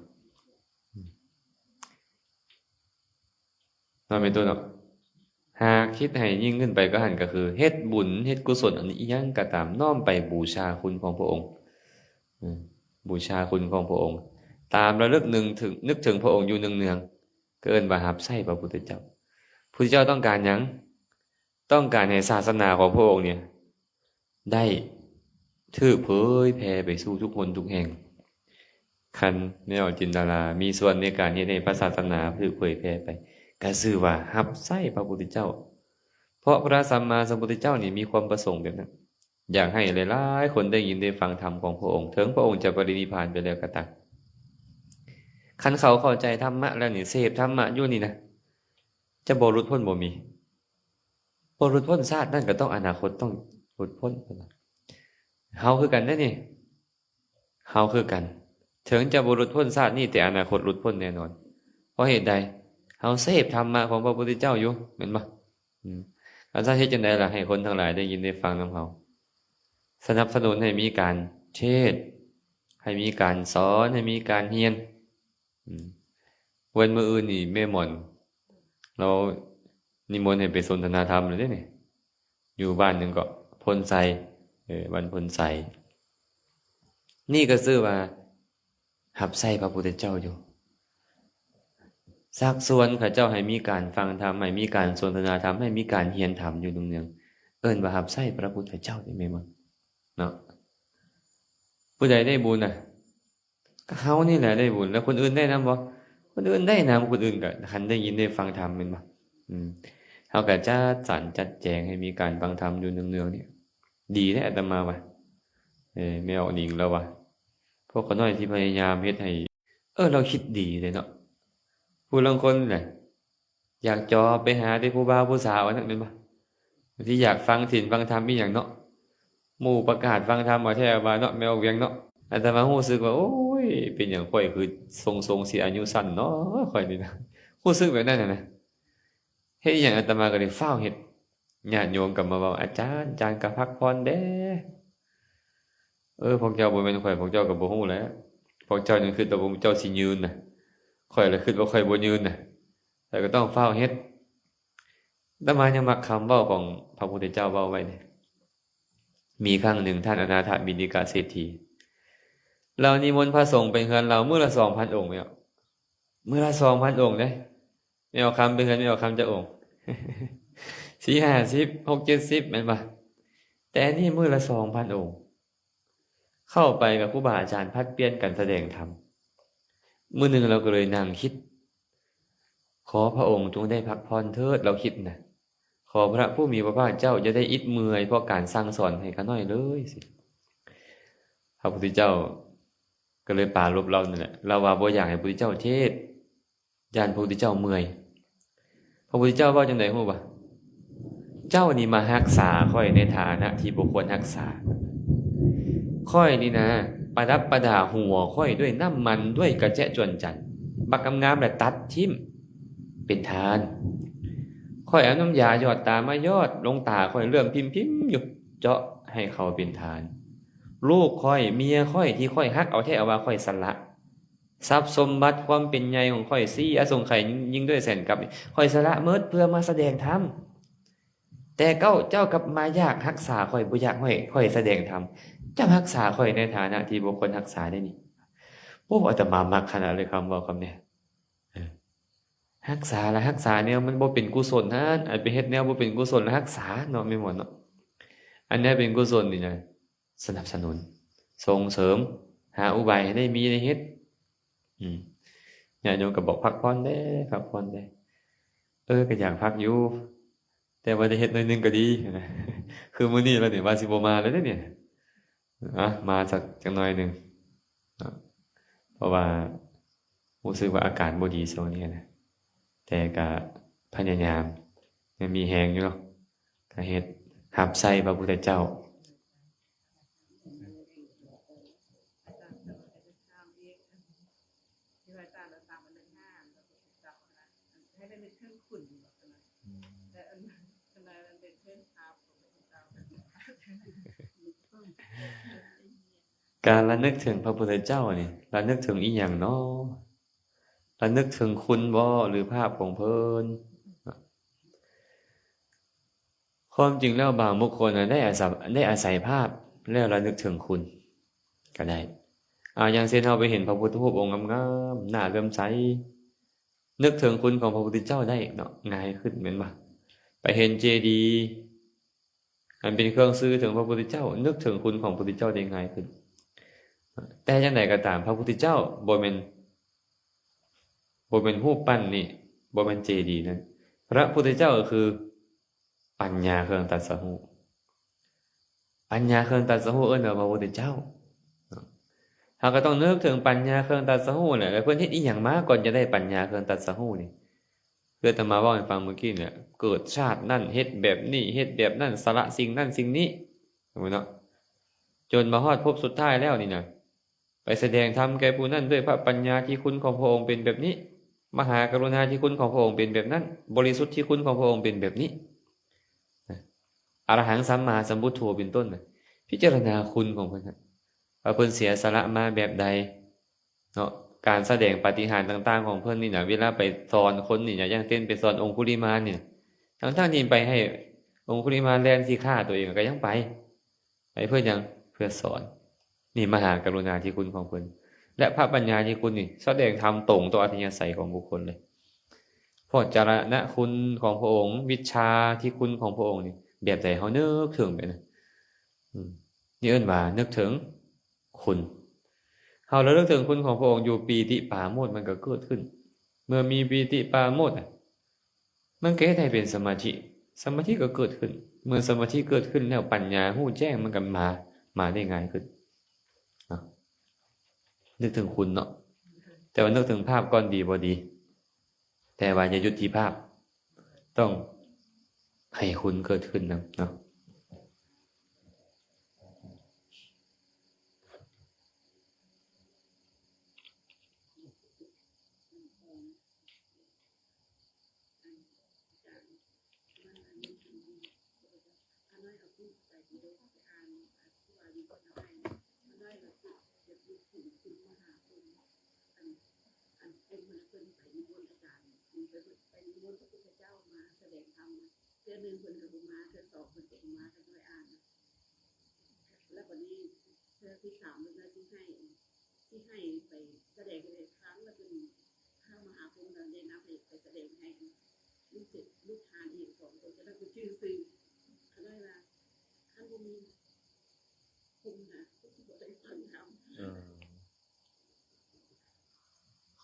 ເນາະ ແມ່ນຕົວເນາະ. ຫາກຄິດໃຫ້ຍິ່ງຂຶ້ນໄປກວ່າຫັ້ນ ກໍຄືເຮັດບຸນເຮັດກຸສົນອັນອີ່ຫຍັງກໍຕາມ ນ້ອມໄປບູຊາຄຸນຂອງພະອົງ. ອືມ ບູຊາຄຸນຂອງພະອົງ ຕາມລະລຶກນຶກເຖິງ ນຶກເຖິງພະອົງຢູ່ເນືອງໆ ກໍເອີ້ນວ່າຮັບໃຊ້ພະພຸດທະເຈົ້າ. ພຸດທະເຈົ້າຕ້ອງການຫຍັງ? ຕ້ອງການໃຫ້ສາສະໜາຂອງພະອົງນີ້ ໄດ້ຖືກເຜີຍແຜ່ໄປສູ່ທຸກຄົນທຸກແຫ່ງ. ຄັນແມ່ອອກຈິນດາລາມີສ່ວນໃນການເຮັດໃຫ້ພະສາສະໜາຖືກເຜີຍແຜ່ໄປ ກໍຊື່ວ່າຮັບໃຊ້ພະພຸດທະເຈົ້າ, ເພາະພະສຳມາສຳພຸດທະເຈົ້ານີ້ມີຄວາມປະສົງແບບນັ້ນ, ຢາກໃຫ້ຫຼາຍໆຄົນໄດ້ຍິນໄດ້ຟັງທຳຂອງພະອົງ, ເຖິງພະອົງຈະປະລິນິບພານໄປແລ້ວກໍຕາມ. ຄັນເຂົາເຂົ້າໃຈທຳມະແລ້ວນີ້, ເສບທຳມະຢູ່ນີ້ນະ, ຈະບໍ່ຫຼຸດພົ້ນບໍ່ມີ. ບໍ່ຫຼຸດພົ້ນຊາດນັ້ນກໍຕ້ອງອະນາຄົດຕ້ອງຫຼຸດພົ້ນ. ເຮົາຄືກັນເດ້ນີ້, ເຮົາຄືກັນ, ເຖິງຈະບໍ່ຫຼຸດພົ້ນຊາດນີ້, ແຕ່ອະນາຄົດຫຼຸດພົ້ນແນ່ນອນ. ເພາະເຫດໃດ? ເຮົາເສບທຳມະຂອງພະພຸດທະເຈົ້າຢູ່, ແມ່ນບໍ່? ອືມ ອາຈານເຮັດຈັ່ງໃດລະ ໃຫ້ຄົນທັງຫຼາຍໄດ້ຍິນໄດ້ຟັງນຳເຮົາ? ສະໜັບສະໜູນໃຫ້ມີການເທດ, ໃຫ້ມີການສອນ, ໃຫ້ມີການຮຽນ. ອືມ ວັນມື້ອື່ນນີ້ແມ່ໝອນລາວນິມົນໃຫ້ໄປສົນທະນາທຳແລ້ວເດ້ນີ້, ຢູ່ບ້ານຫຍັງເກາະ ໂພນໄຊ, ເອີ ບ້ານໂພນໄຊ. ນີ້ກໍຊື່ວ່າຮັບໃຊ້ພະພຸດທະເຈົ້າຢູ່, ຊັກຊວນເຂົາເຈົ້າໃຫ້ມີການຟັງທຳ, ໃຫ້ມີການສົນທະນາທຳ, ໃຫ້ມີການຮຽນທຳຢູ່ເນືອງໆ, ເອີ້ນວ່າຮັບໃຊ້ພະພຸດທະເຈົ້ານີ້ແມ່ນບໍ່ເນາະ? ຜູ້ໃດໄດ້ບຸນນະ? ກໍເຮົານີ້ແຫຼະໄດ້ບຸນ, ແລ້ວຄົນອື່ນໄດ້ນຳບໍ່? ຄົນອື່ນໄດ້ນຳ, ຄົນອື່ນກໍຄັນໄດ້ຍິນໄດ້ຟັງທຳແມ່ນບໍ່? ອືມ ເຮົາກໍຈັດສັນຈັດແຈງໃຫ້ມີການຟັງທຳຢູ່ເນືອງໆນີ້ ດີເດ້ອາດຕະມາວ່າ. ເອີ ແມ່ອອກນິງລາວວ່າ ພວກຂ້ານ້ອຍທີ່ພະຍາຍາມເຮັດໃຫ້, ເອີ ລາວຄິດດີເດ້ເນາະ. ຜູ້ລາງຄົນນະ ຢາກຈອບໄປຫາແຕ່ຜູ້ບ່າວຜູ້ສາວອັນນັ້ນແມ່ນບໍ່? ທີ່ຢາກຟັງສິນຟັງທຳອີ່ຫຍັງເນາະ, ໝູ່ປະກາດຟັງທຳເອົາແທ້ວ່າເນາະ ແມ່ອອກວຽງເນາະ. ອາດຕະມາຮູ້ສຶກວ່າ ໂອ້ຍ ເປັນຫຍັງຂ້ອຍຄືຊົງໆຊິອາຍຸສັ້ນເນາະ ຂ້ອຍນີ້ນະ, ຮູ້ສຶກແບບນັ້ນນະ. ເຮັດອີ່ຫຍັງອາດຕະມາກໍໄດ້ຟ້າວເຮັດ. ຍາດໂຍມກໍມາເວົ້າ ອາຈານ, ອາຈານກໍພັກຜ່ອນແດ່. ເອີ ພວກເຈົ້າບໍ່ແມ່ນຂ້ອຍ, ພວກເຈົ້າກໍບໍ່ຮູ້ແຫຼະ. ພວກເຈົ້າຍັງຄິດວ່າພວກເຈົ້າຊິຍືນນະ, ຂ້ອຍລະຄິດວ່າຂ້ອຍບໍ່ຍືນນະ, ແຕ່ກໍຕ້ອງຟ້າວເຮັດ. ອາດຕະມາຍັງມັກຄຳເວົ້າຂອງພະພຸດທະເຈົ້າເວົ້າໄວ້ນີ້. ມີຄັ້ງໜຶ່ງ ທ່ານອະນາຖະບິນທິກະເສດຖີ ລາວນິມົນພະສົງໄປເຮືອນລາວມື້ລະສອງພັນອົງແມ່ນບໍ່? ມື້ລະສອງພັນອົງເດ້. ແມ່ອອກຄຳໄປເຮືອນແມ່ອອກຄຳຈັກອົງ? ສີ່ຫ້າສິບ ຫົກເຈັດສິບ ແມ່ນບໍ່? ແຕ່ອັນນີ້ມື້ລະສອງພັນອົງ. ເຂົ້າໄປກັບຄູບາອາຈານ ຜັດປ່ຽນກັນສະແດງທຳ. ມື້ໜຶ່ງລາວກໍເລີຍນັ່ງຄິດ, ຂໍພະອົງຈົ່ງໄດ້ພັກຜ່ອນເທີດ, ລາວຄິດນະ. ຂໍພະຜູ້ມີພະພາກເຈົ້າຢ່າໄດ້ອິດເມື່ອຍເພາະການສັ່ງສອນໃຫ້ຂ້ານ້ອຍເລີຍ. ພະພຸດທະເຈົ້າກໍເລີຍປາລົບລາວນັ້ນແຫຼະ. ລາວວ່າບໍ່ຢາກໃຫ້ພະພຸດທະເຈົ້າເທດ, ຢ້ານພະພຸດທະເຈົ້າເມື່ອຍ. ພະພຸດທະເຈົ້າເວົ້າຈັ່ງໃດຮູ້ບໍ່? ເຈົ້ານີ້ມາຮັກສາຂ້ອຍໃນຖານະທີ່ບໍ່ຄວນຮັກສາ. ຂ້ອຍນີ້ນະ ປະດັບປະດາຫົວຂ້ອຍດ້ວຍນ້ຳມັນ, ດ້ວຍກະແຈະຈວນຈັນ ບັກງາມໆ ແລະ ຕັດຖິ້ມເປັນທານ. ຂ້ອຍເອົານ້ຳຢາຢອດຕາມາຢອດລົງຕາຂ້ອຍເຫຼື້ອມພິມໆຢູ່, ເຈາະໃຫ້ເຂົາເປັນທານ. ລູກຂ້ອຍ, ເມຍຂ້ອຍທີ່ຂ້ອຍຮັກເອົາແທ້ເອົາວ່າ, ຂ້ອຍສະຫຼະ ຊັບສົມບັດຄວາມເປັນໃຫຍ່ຂອງຂ້ອຍ ສີ່ອະສົງໄຂຍິ່ງດ້ວຍແສນກັບນີ້ ຂ້ອຍສະຫຼະໝົດເພື່ອມາສະແດງທຳ. ແຕ່ເຈົ້າ, ເຈົ້າກັບມາຢາກຮັກສາຂ້ອຍ, ບໍ່ຢາກໃຫ້ຂ້ອຍສະແດງທຳ. ເຈົ້າຮັກສາຂ້ອຍໃນຖານະທີ່ບໍ່ຄວນຮັກສາໄດ້ນີ້. ໂອ້ ອາດຕະມາມັກຂະໜາດເລີຍຄຳເວົ້າຄຳນີ້. ເອີ. ຮັກສາລະຮັກສາແນວມັນບໍ່ເປັນກຸສົນຫັ້ນ, ອັນໄປເຮັດແນວບໍ່ເປັນກຸສົນລະຮັກສາເນາະ ແມ່ນບໍ່ເນາະ? ອັນແນວເປັນກຸສົນນີ້ນະ ສະໜັບສະໜູນ, ສົ່ງເສີມ, ຫາອຸບາຍໃຫ້ໄດ້ມີໄດ້ເຮັດ. ອືມ ຍາດໂຍມກໍບອກ ພັກຜ່ອນແດ່ ພັກຜ່ອນແດ່. ເອີ ກໍຢາກພັກຢູ່ ແຕ່ວ່າໄດ້ເຮັດໜ້ອຍໜຶ່ງກໍດີ. ຄືມື້ນີ້ລະນີ້ວ່າຊິບໍ່ມາແລ້ວເດ້ນີ້. ອະ ມາສັກ ຈັກໜ້ອຍໜຶ່ງເນາະ ເພາະວ່າຮູ້ສຶກວ່າອາການບໍ່ດີຊ່ວງນີ້ນະ, ແຕ່ກະພະຍາຍາມ ຍັງມີແຮງຢູ່ເນາະ, ກະເຮັດຮັບໃຊ້ພະພຸດທະເຈົ້າ. ການລະນຶກເຖິງພະພຸດທະເຈົ້ານີ້ ລະນຶກເຖິງອີ່ຫຍັງເນາະ? ລະນຶກເຖິງຄຸນບໍ ຫຼື ພາບຂອງເພິ່ນ? ຄວາມຈິງແລ້ວບາງບຸກຄົນນະ ໄດ້ອາໄສ ໄດ້ອາໄສພາບແລ້ວລະນຶກເຖິງຄຸນກໍໄດ້. ອາ ຢ່າງເຊັ່ນ ເຮົາໄປເຫັນພະພຸດທະຮູບອົງງາມໆ ໜ້າເຫຼື້ອມໃສ ນຶກເຖິງຄຸນຂອງພະພຸດທະເຈົ້າໄດ້ເນາະ ງ່າຍຂຶ້ນແມ່ນບໍ່? ໄປເຫັນເຈດີ ອັນເປັນເຄື່ອງສື່ເຖິງພະພຸດທະເຈົ້າ ນຶກເຖິງຄຸນຂອງພະພຸດທະເຈົ້າໄດ້ງ່າຍຂຶ້ນ. ແຕ່ຈັ່ງໃດກໍຕາມ ພະພຸດທະເຈົ້າບໍ່ແມ່ນ ບໍ່ແມ່ນຮູບປັ້ນນີ້ ບໍ່ແມ່ນເຈດີນັ້ນ. ພະພຸດທະເຈົ້າກໍຄືປັນຍາເຄື່ອງຕັດສະຮູ້. ປັນຍາເຄື່ອງຕັດສະຮູ້ເອີ້ນວ່າພະພຸດທະເຈົ້າ. ເຮົາກໍຕ້ອງນຶກເຖິງປັນຍາເຄື່ອງຕັດສະຮູ້ແຫຼະ ແລ້ວເພິ່ນເຮັດອີ່ຫຍັງມາກ່ອນຈະໄດ້ປັນຍາເຄື່ອງຕັດສະຮູ້ນີ້? ຄືອາດຕະມາເວົ້າໃຫ້ຟັງມື້ກີ້ນີ້ແຫຼະ ເກີດຊາດນັ້ນເຮັດແບບນີ້ ເຮັດແບບນັ້ນ ສະລະສິ່ງນັ້ນສິ່ງນີ້ ເຫັນບໍ່ເນາະ? ຈົນມາຮອດພົບສຸດທ້າຍແລ້ວນີ້ນະ ໄປສະແດງທຳແກ່ຜູ້ນັ້ນດ້ວຍພະປັນຍາທີ່ຄຸນຂອງພະອົງເປັນແບບນີ້, ມະຫາກະລຸນາທີ່ຄຸນຂອງພະອົງເປັນແບບນັ້ນ, ບໍລິສຸດທີ່ຄຸນຂອງພະອົງເປັນແບບນີ້. ອະລະຫັງສຳມາສຳພຸດໂທເປັນຕົ້ນນະ ພິຈາລະນາຄຸນຂອງເພິ່ນນະ ວ່າເພິ່ນເສຍສະຫຼະມາແບບໃດເນາະ. ການສະແດງປາຕິຫານຕ່າງໆຂອງເພິ່ນນີ້ນະ ເວລາໄປສອນຄົນນີ້ນະ ຢ່າງເຊັ່ນໄປສອນອົງຄຸລິມານນີ້ນະ ທັງໆທີ່ໄປໃຫ້ອົງຄຸລິມານແລ່ນຊິຂ້າຕົວເອງກໍຍັງໄປ. ໄປເພື່ອຫຍັງ? ເພື່ອສອນ. ນີ້ມະຫາກະລຸນາທິຄຸນຂອງເພິ່ນ ແລະ ພະປັນຍາທິຄຸນນີ້ສະແດງທຳຕົງຕໍ່ອັດທະຍາໄສຂອງບຸກຄົນເລີຍ. ພວກຈະລະນະຄຸນຂອງພະອົງ, ວິດຊາທິຄຸນຂອງພະອົງນີ້ ແບບໃດເຮົານຶກເຖິງແບບນັ້ນ. ອືມ ນີ້ເອີ້ນວ່ານຶກເຖິງຄຸນ. ເຮົາລະລຶກເຖິງຄຸນຂອງພະອົງຢູ່ ປີຕິປາໂມດມັນກໍເກີດຂຶ້ນ. ເມື່ອມີປີຕິປາໂມດ ມັນກໍເຮັດໃຫ້ເປັນສະມາທິ, ສະມາທິກໍເກີດຂຶ້ນ. ເມື່ອສະມາທິເກີດຂຶ້ນແລ້ວ ປັນຍາຮູ້ແຈ້ງມັນກໍມາ, ມາໄດ້ງ່າຍຂຶ້ນເນາະ. ນຶກເຖິງຄຸນເນາະ, ແຕ່ວ່ານຶກເຖິງພາບກ່ອນດີບໍ່ດີ, ແຕ່ວ່າຢ່າຢຸດທີ່ພາບ, ຕ້ອງໃຫ້ຄຸນເກີດຂຶ້ນນຳເນາະ.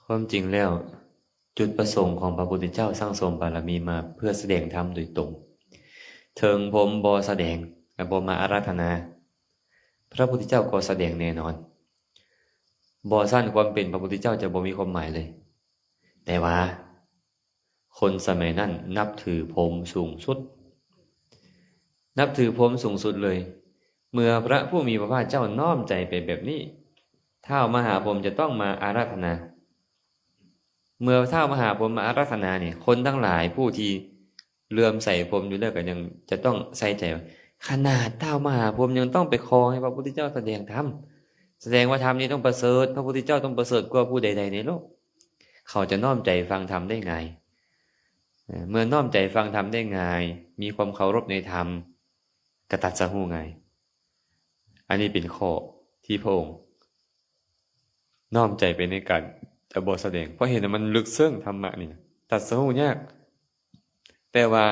ຄວາມຈິງແລ້ວ ຈຸດປະສົງຂອງພະພຸດທະເຈົ້າສັ່ງສົມບາລະມີມາເພື່ອສະແດງທຳໂດຍຕົງ. ເຖິງພົມບໍ່ສະແດງ ແລະ ບໍ່ມາອາລາທະນາ, ພະພຸດທະເຈົ້າກໍສະແດງແນ່ນອນ. ບໍ່ຊັ້ນຄວາມເປັນພະພຸດທະເຈົ້າຈະບໍ່ມີຄວາມໝາຍເລີຍ. ແຕ່ວ່າຄົນສະໄໝນັ້ນນັບຖືພົມສູງສຸດ, ນັບຖືພົມສູງສຸດເລີຍ. ເມື່ອພະຜູ້ມີພະພາກເຈົ້ານ້ອມໃຈໄປແບບນີ້, ທ້າວມະຫາພົມຈະຕ້ອງມາອາລາທະນາ. ເມື່ອທ້າວມະຫາພົມມາອາລາທະນານີ້, ຄົນທັງຫຼາຍຜູ້ທີ່ເຫຼື້ອມໃສພົມຢູ່ແລ້ວກໍຍັງຈະຕ້ອງໃສ່ໃຈວ່າ ຂະໜາດທ້າວມະຫາພົມຍັງຕ້ອງໄປຂໍໃຫ້ພະພຸດທະເຈົ້າສະແດງທຳ, ສະແດງວ່າທຳນີ້ຕ້ອງປະເສີດ, ພະພຸດທະເຈົ້າຕ້ອງປະເສີດກວ່າຜູ້ໃດໆໃນໂລກ. ເຂົາຈະນ້ອມໃຈຟັງທຳໄດ້ງ່າຍ. ເມື່ອນ້ອມໃຈຟັງທຳໄດ້ງ່າຍ, ມີຄວາມເຄົາລົບໃນທຳ, ກະຕັດສະຮູ້ງ່າຍ. ອັນນີ້ເປັນຂໍ້ທີ່ພະອົງນ້ອມໃຈໄປໃນການຈະບໍ່ສະແດງ, ເພາະເຫັນວ່າມັນເລິກເຊິ່ງ, ທຳມະນີ້ນະ ຕັດສະຮູ້ຍາກ. ແຕ່ວ່າ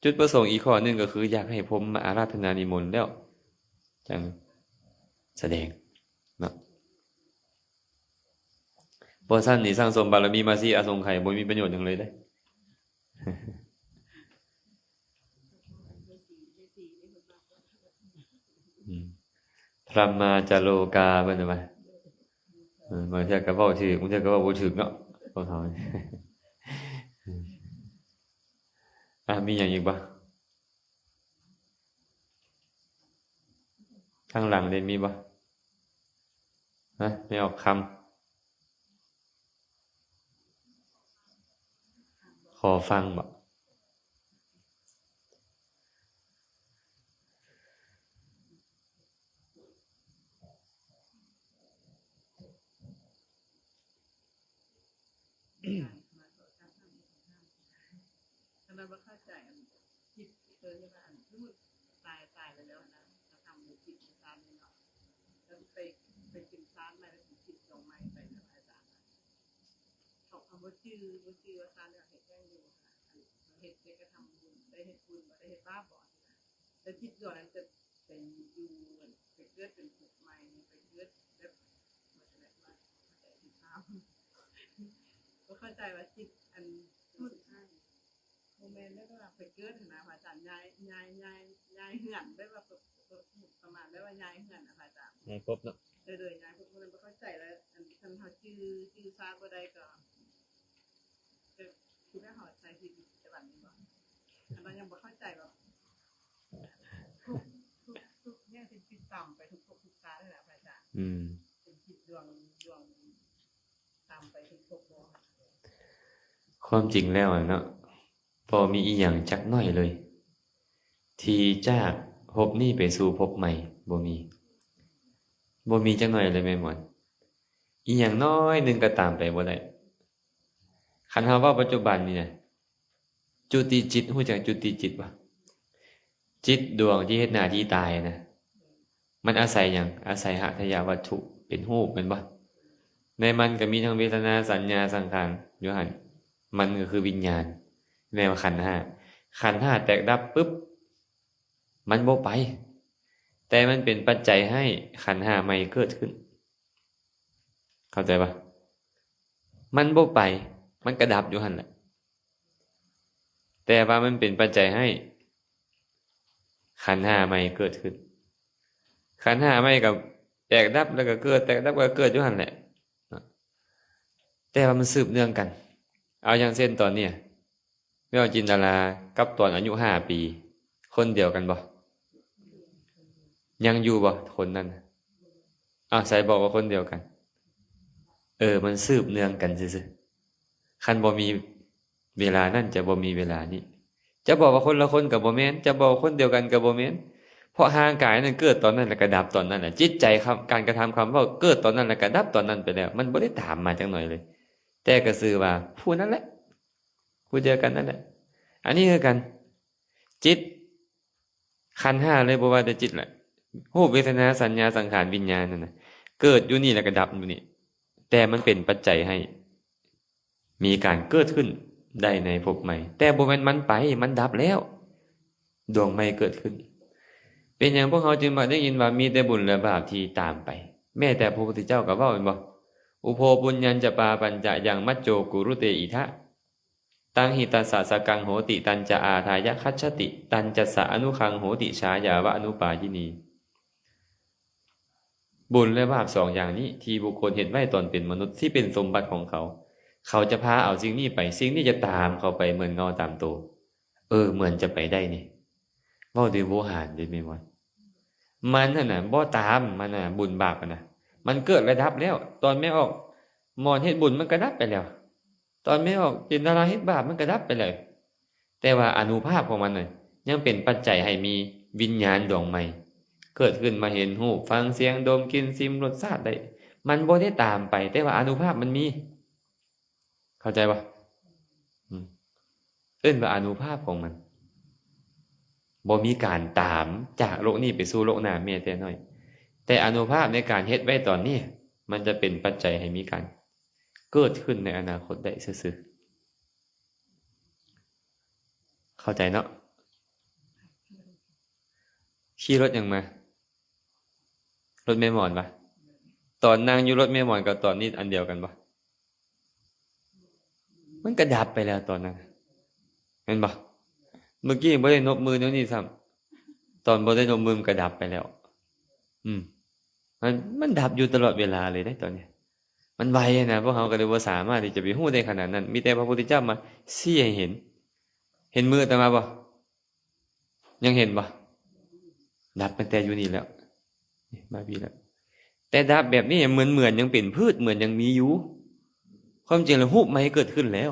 ຈຸດປະສົງອີກຂໍ້ໜຶ່ງກໍຄືຢາກໃຫ້ພົມມາອາລາທະນານິມົນແລ້ວຈັ່ງສະແດງເນາະ. ບໍ່ຊັ້ນນີ້ສັ່ງສົມບາລະມີມາສີ່ອະສົງໄຂ ບໍ່ມີປະໂຫຍດຫຍັງເລີຍເດ້. ອືມ ພຣະມາຈາໂລກາ ເພິ່ນວ່າ ເອີ ບາງເທື່ອກໍເວົ້າຖືກ ບາງເທື່ອກໍເວົ້າບໍ່ຖືກເນາະ ພວກເຮົາ. ອາ ມີຫຍັງອີກບໍ່? ທາງຫຼັງເດ ມີບໍ່? ຮະ ແມ່ອອກຄຳ ຂໍຟັງບໍ? ຄັນວ່າບໍ່ເຂົ້າໃຈ ອັນ ຈິດ ເອີ ທີ່ວ່າ ອັນ ສົມມຸດຕາຍ ຕາຍໄປແລ້ວນະ ກະທຳໃນຈິດໃນຊານນີ້ເນາະ ແລ້ວໄປ ໄປຂຶ້ນຊານໃໝ່ ແລ້ວຊິຄິດດອງໃໝ່ໄປນະ ອາຈານນະ. ເຂົາ ເຂົາບໍ່ຈື່ ບໍ່ຈື່ວ່າຊາດແລ້ວເຮັດຫຍັງຢູ່ຫັ້ນນະ ເຮັດ ໄດ້ກະທຳບຸນ ໄດ້ເຮັດບຸນບໍ່ ໄດ້ເຮັດບາບບໍ່ ແລ້ວຈິດດວງນັ້ນຈະໄປຢູ່ ໄປເກີດເປັນພົບໃໝ່ ໄປເກີດແບບ ບໍ່ເຂົ້າໃຈວ່າຈິດ ອັນ ບໍ່ແມ່ນແບບວ່າໄປເກີດຫັ້ນນະ ພະອາຈານ ຍ້າຍ ຍ້າຍ ຍ້າຍ ຍ້າຍເຮືອນ ແບບວ່າ ປະ ປະ ປະມານແບບວ່າຍ້າຍເຮືອນນະ ພະອາຈານ ຍ້າຍພົບເນາະ ເອີ ໂດຍ ຍ້າຍພົບ ບໍ່ເຂົ້າໃຈແລ້ວ ອັນ ຄັນເຮົາຈື່ ຈື່ຊາດບໍ່ໄດ້ກໍ ກໍຄືແບບເຮົາໃຊ້ຊີວິດປະຈຳວັນນີ້ບໍ່ ຄັນວ່າຍັງບໍ່ເຂົ້າໃຈແບບ ທຸກ ທຸກ ທຸກຢ່າງທີ່ຕິດຕາມໄປທຸກພົບທຸກຊາດນັ້ນແຫຼະ ພະອາຈານ ອືມ ເປັນຈິດດວງ ດວງ ຄວາມຈິງແລ້ວເນາະ ບໍ່ມີອີ່ຫຍັງຈັກໜ້ອຍເລີຍ ທີ່ຈາກພົບນີ້ໄປສູ່ພົບໃໝ່ ບໍ່ມີ ບໍ່ມີຈັກໜ້ອຍເລີຍແມ່ນບໍ່? ອີ່ຫຍັງໜ້ອຍໜຶ່ງກໍຕາມໄປບໍ່ໄດ້. ຄັນເຮົາເວົ້າປັດຈຸບັນນີ້ນະ ຈຸຕິຈິດ ຮູ້ຈັກຈຸຕິຈິດບໍ່? ຈິດດວງທີ່ເຮັດໜ້າທີ່ຕາຍນະ ມັນອາໄສຫຍັງ? ອາໄສຫະທະຍະວັດຖຸເປັນຮູບແມ່ນບໍ່? ໃນມັນກໍມີທັງເວທະນາ ສັນຍາ ສັງຂານຢູ່ຫັ້ນ ມັນກໍຄືວິນຍານ ແມ່ນວ່າຂັນຫ້າ ຂັນຫ້າແຕກດັບປຶບ ມັນບໍ່ໄປ ແຕ່ມັນເປັນປັດໄຈໃຫ້ຂັນຫ້າໃໝ່ເກີດຂຶ້ນ ເຂົ້າໃຈປະ? ມັນບໍ່ໄປ ມັນກະດັບຢູ່ຫັ້ນແຫຼະ ແຕ່ວ່າມັນເປັນປັດໄຈໃຫ້ຂັນຫ້າໃໝ່ເກີດຂຶ້ນ ຂັນຫ້າໃໝ່ກໍແຕກດັບ ແລ້ວກໍເກີດ ແຕກດັບ ກໍເກີດຢູ່ຫັ້ນແຫຼະ ແຕ່ວ່າມັນສືບເນື່ອງກັນ. ເອົາຢ່າງເຊັ່ນຕອນນີ້ ແມ່ອອກຈິນດາລາກັບຕອນອາຍຸຫ້າປີ ຄົນດຽວກັນບໍ່? ຍັງຢູ່ບໍ່ຄົນນັ້ນ? ອ້າວ ໃສບອກວ່າຄົນດຽວກັນ? ເອີ ມັນສືບເນື່ອງກັນຊື່ໆ ຄັນບໍ່ມີເວລານັ້ນ ຈະບໍ່ມີເວລານີ້. ຈະບອກວ່າຄົນລະຄົນກໍບໍ່ແມ່ນ ຈະບອກວ່າຄົນດຽວກັນກໍບໍ່ແມ່ນ ເພາະຮ່າງກາຍນັ້ນເກີດຕອນນັ້ນ ແລ້ວກໍດັບຕອນນັ້ນແຫຼະ. ຈິດໃຈ ຄຳ ການກະທຳ ຄຳເວົ້າ ເກີດຕອນນັ້ນ ແລ້ວກໍດັບຕອນນັ້ນໄປແລ້ວ ມັນບໍ່ໄດ້ຕາມມາຈັກໜ້ອຍເລີຍ ແຕ່ກໍຊື່ວ່າຜູ້ນັ້ນແຫຼະ ຜູ້ດຽວກັນນັ້ນແຫຼະ. ອັນນີ້ຄືກັນ ຈິດ ຂັນຫ້າເລີຍ ບໍ່ວ່າແຕ່ຈິດລະ ຮູບ ເວທະນາ ສັນຍາ ສັງຂານ ວິນຍານນັ້ນນະ ເກີດຢູ່ນີ້ ແລ້ວກໍດັບຢູ່ນີ້ ແຕ່ມັນເປັນປັດໄຈໃຫ້ມີການເກີດຂຶ້ນໄດ້ໃນພົບໃໝ່ ແຕ່ບໍ່ແມ່ນມັນໄປ ມັນດັບແລ້ວ ດວງໃໝ່ເກີດຂຶ້ນ. ເປັນຫຍັງພວກເຮົາຈຶ່ງມັກໄດ້ຍິນວ່າມີແຕ່ບຸນ ແລະ ບາບທີ່ຕາມໄປ? ແມ້ແຕ່ພະພຸດທະເຈົ້າກໍເວົ້າແມ່ນບໍ່? ອຸໂພປຸນຍັນຈະປາປັນຈະ ຍັງມັດໂຈກຸລຸເຕອິທະ ຕັງຫິຕັດສະສະກັງໂຫຕິ ຕັນຈະອາທາຍະຄັດສະຕິ ຕັນຈັດສະອະນຸຄັງໂຫຕິ ຊາຍາວະອະນຸປາຢິນີ. ບຸນ ແລະ ບາບສອງຢ່າງນີ້ ທີ່ບຸກຄົນເຮັດໄວ້ຕອນເປັນມະນຸດ ທີ່ເປັນສົມບັດຂອງເຂົາ ເຂົາຈະພາເອົາສິ່ງນີ້ໄປ ສິ່ງນີ້ຈະຕາມເຂົາໄປເໝືອນເງົາຕາມໂຕ. ເອີ ເໝືອນຈະໄປໄດ້ນີ້ ເວົ້າໂດຍບູຮານເດ້ແມ່ນບໍ່? ມັນຫັ້ນນະບໍ່ຕາມ ມັນນະ ບຸນບາບຫັ້ນນະ ມັນເກີດແລ້ວດັບແລ້ວ. ຕອນແມ່ອອກໝອນເຮັດບຸນ ມັນກໍດັບໄປແລ້ວ ຕອນແມ່ອອກຈິນດາລາເຮັດບາບ ມັນກໍດັບໄປແລ້ວ ແຕ່ວ່າອານຸພາບຂອງມັນນະ ຍັງເປັນປັດໄຈໃຫ້ມີວິນຍານດວງໃໝ່ເກີດຂຶ້ນ ມາເຫັນຮູບ ຟັງສຽງ ດົມ ກິ່ນ ຊິມ ລົດຊາດໄດ້. ມັນບໍ່ໄດ້ຕາມໄປ ແຕ່ວ່າອານຸພາບມັນມີ. ເຂົ້າໃຈບໍ່? ອືມ ເອີ້ນວ່າອານຸພາບຂອງມັນ ບໍ່ມີການຕາມຈາກໂລກນີ້ໄປສູ່ໂລກໜ້າແມ້ແຕ່ໜ້ອຍ ແຕ່ອານຸພາບໃນການເຮັດໄວ້ຕອນນີ້ ມັນຈະເປັນປັດໄຈໃຫ້ມີການເກີດຂຶ້ນໃນອະນາຄົດໄດ້ຊື່ໆ. ຂົ້າໃຈເນາະ? ຂີ່ລົດຫຍັງມາ? ລົດແມ່ໝອນປະ? ຕອນນັ່ງຢູ່ລົດແມ່ໝອນກັບຕອນນີ້ອັນດຽວກັນບໍ່? ມັນກະດັບໄປແລ້ວຕອນນັ້ນ ແມ່ນບໍ່? ເມື່ອກີ້ບໍ່ໄດ້ນົບມືແນວນີ້ຊ້ຳ ຕອນບໍ່ໄດ້ນົບມືມັນກະດັບໄປແລ້ວ. ອືມ ມັນ ມັນດັບຢູ່ຕະຫຼອດເວລາເລີຍເດ້ຕອນນີ້ ມັນໄວນະ ພວກເຮົາກະເລີຍບໍ່ສາມາດທີ່ຈະໄປຮູ້ໄດ້ຂະໜາດນັ້ນ. ມີແຕ່ພະພຸດທະເຈົ້າມາຊີ້ໃຫ້ເຫັນ. ເຫັນມືອາດຕະມາບໍ່? ຍັງເຫັນບໍ່? ດັບຕັ້ງແຕ່ຢູ່ນີ້ແລ້ວ ນີ້ມາພີ້ແລ້ວ. ແຕ່ດັບແບບນີ້ ເໝືອນ ເໝືອນຍັງເປັນພືດ ເໝືອນຍັງມີຢູ່. ຄວາມຈິງແລ້ວຮູບໃໝ່ເກີດຂຶ້ນແລ້ວ.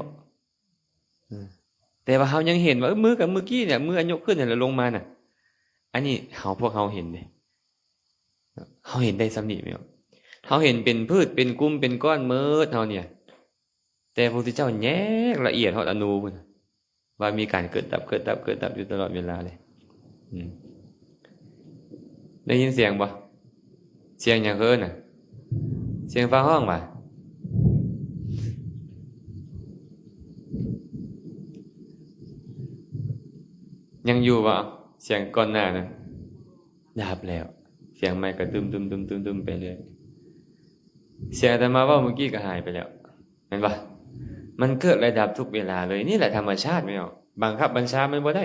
ເອີ ແຕ່ວ່າເຮົາຍັງເຫັນວ່າ ເອີ ມືກັບມື້ກີ້ນີ້ ມືອັນຍົກຂຶ້ນຫັ້ນແລ້ວລົງມານະ. ອັນນີ້ເຮົາ ພວກເຮົາເຫັນເດ້ ເຮົາເຫັນໄດ້ສ່ຳນີ້ແມ່ນບໍ່? ເຮົາເຫັນເປັນພືດ ເປັນກຸ່ມ ເປັນກ້ອນໝົດເຮົານີ້. ແຕ່ພະພຸດທະເຈົ້າແຍກລະອຽດຮອດອະນູພຸ້ນ ວ່າມີການເກີດດັບ ເກີດດັບ ເກີດດັບຢູ່ຕະຫຼອດເວລາເລີຍ. ອືມ ໄດ້ຍິນສຽງບໍ່? ສຽງຫຍັງເອີ້ນນະ? ສຽງຟ້າຮ້ອງຫວາ? ຍັງຢູ່ບໍ່? ສຽງກ່ອນໜ້ານັ້ນດັບແລ້ວ ສຽງໃໝ່ກະຕຶມໆໆໆໄປເລື້ອຍ. ສຽງອາດຕະມາເວົ້າມື້ກີ້ກະຫາຍໄປແລ້ວ ແມ່ນບໍ່? ມັນເກີດແລະດັບທຸກເວລາເລີຍ. ນີ້ແຫຼະທຳມະຊາດແມ່ນບໍ່? ບັງຄັບບັນຊາມັນບໍ່ໄດ້.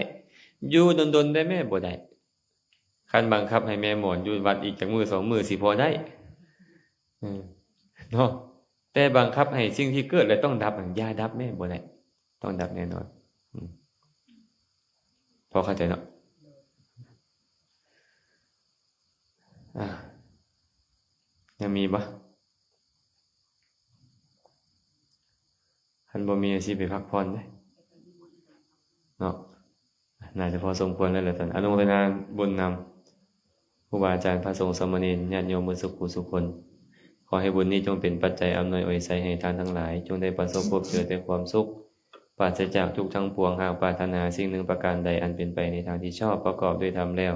ຢູ່ດົນໆໄດ້ແມ່ ບໍ່ໄດ້. ຄັນບັງຄັບໃຫ້ແມ່ໝອນຢູ່ວັດອີກຈັກມື້ສອງມື້ຊິພໍໄດ້ ເອີ ເນາະ ແຕ່ບັງຄັບໃຫ້ສິ່ງທີ່ເກີດແລະຕ້ອງດັບນັ້ນຢ່າດັບແມ່ ບໍ່ໄດ້ ຕ້ອງດັບແນ່ນອນ. ອືມ ພໍເຂົ້າໃຈເນາະ? ອາ ຍັງມີບໍ່? ຄັນບໍ່ມີກະຊິໄປພັກຜ່ອນເດ້ເນາະ. ໜ້າຈະພໍສົມຄວນແລ້ວແຫຼະຕອນ ອະນຸໂມທະນາບຸນນຳ ຄູບາອາຈານ ພະສົງ ສາມະເນນ ຍາດໂຍມເບິດສູ່ຜູ້ສູ່ຄົນ. ຂໍໃຫ້ບຸນນີ້ຈົ່ງເປັນປັດໄຈອຳນວຍອວຍໄຊໃຫ້ທ່ານທັງຫຼາຍ ຈົ່ງໄດ້ປະສົບພົບເຈີແຕ່ຄວາມສຸກ ປາສະຈາກທຸກທັງປວງ. ຫາກປາດຖະໜາສິ່ງໜຶ່ງປະການໃດອັນເປັນໄປໃນທາງທີ່ຊອບ ປະກອບດ້ວຍທຳແລ້ວ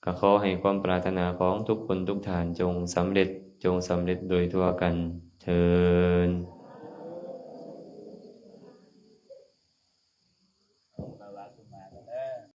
ກະຂໍໃຫ້ຄວາມປາດຖະໜາຂອງທຸກຄົນທຸກທ່ານຈົ່ງສຳເລັດ ຈົ່ງສຳເລັດໂດຍທົ່ວກັນເທີ້ນ.